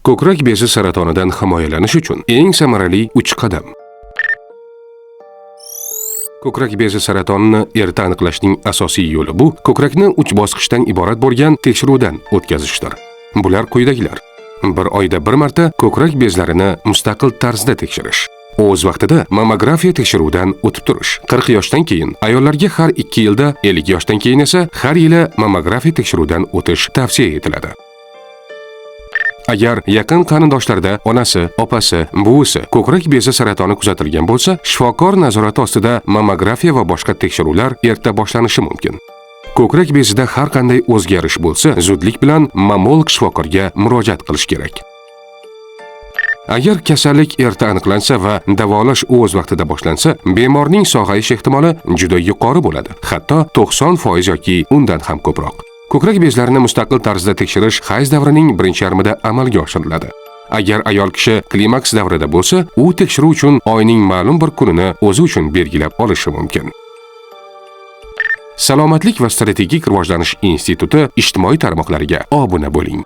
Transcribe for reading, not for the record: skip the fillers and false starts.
Ko'krak bezi saratonidan himoyalanish uchun eng samarali 3 qadam. Ko'krak bezi saratonini erta aniqlashning asosiy yo'li bu ko'krakni 3 bosqichdan iborat bo'lgan tekshiruvdan o'tkazishdir. Bular quyidagilar: bir oyda bir marta ko'krak bezlarini mustaqil tarzda tekshirish. O'z vaqtida mammografiya tekshiruvidan o'tib turish. 40 yoshdan keyin ayollarga har 2 yilda, 50 yoshdan keyin esa har yili mammografiya tekshiruvidan o'tish tavsiya etiladi. Agar yaqin qarindoshlarda onasi, opasi, buvisi ko'krak bezi saratoni kuzatilgan bo'lsa, shifokor nazorati ostida mammografiya va boshqa tekshiruvlar erta boshlanishi mumkin. Ko'krak bezida har qanday o'zgarish bo'lsa, zudlik bilan mammolog shifokorga murojaat qilish kerak. Agar kasallik erta aniqlansa va davolash o'z vaqtida boshlansa, bemorning sog'ayish ehtimoli juda yuqori bo'ladi, hatto 90% yoki undan ham ko'proq. Ko'krak bezlarini mustaqil tarzda tekshirish hayz davrining birinchi yarmida amalga oshiriladi. Agar ayol kishi klimaks davrida bo'lsa, u tekshiruv uchun oyning ma'lum bir kunini o'zi uchun belgilab olishi mumkin. Salomatlik va strategik rivojlanish instituti ijtimoiy tarmoqlariga obuna bo'ling.